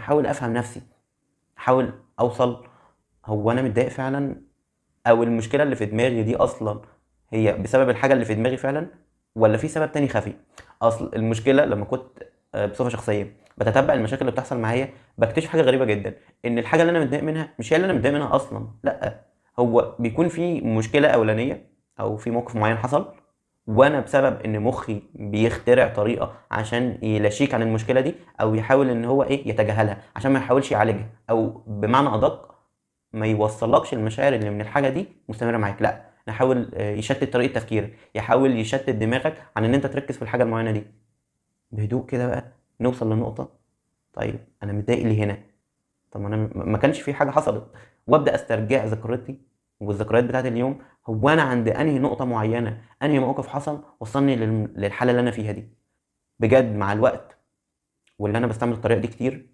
احاول افهم نفسي، احاول اوصل هو انا متضايق فعلا، او المشكلة اللي في دماغي دي اصلا هي بسبب الحاجة اللي في دماغي فعلا، ولا في سبب تاني خفي. اصل المشكلة لما كنت بصفة شخصية بتتبع المشاكل اللي بتحصل معايا، بكتشف حاجة غريبة جدا، ان الحاجة اللي انا متضايق منها مش هي اللي انا متضايق منها اصلا. لا، هو بيكون في مشكلة اولانيه او في موقف معين حصل، وانا بسبب ان مخي بيخترع طريقه عشان يلاشيك عن المشكلة دي، او يحاول ان هو ايه يتجاهلها عشان ما يحاولش يعالجها، او بمعنى ادق ما يوصلكش المشاعر اللي من الحاجة دي مستمرة معاك. لا، نحاول يشتت طريقه تفكيرك، يحاول يشتت دماغك عن ان انت تركز في الحاجة المعينة دي. بهدوء كده بقى نوصل لنقطة، طيب انا متضايق ليه هنا؟ طب ما انا ما كانش في حاجة حصلت. وابدا استرجع ذكرتي والذكريات بتاعت اليوم، هو انا عند انهي نقطة معينة، انهي موقف حصل وصلني للحالة اللي انا فيها دي. بجد مع الوقت واللي انا بستعمل الطريقة دي كتير،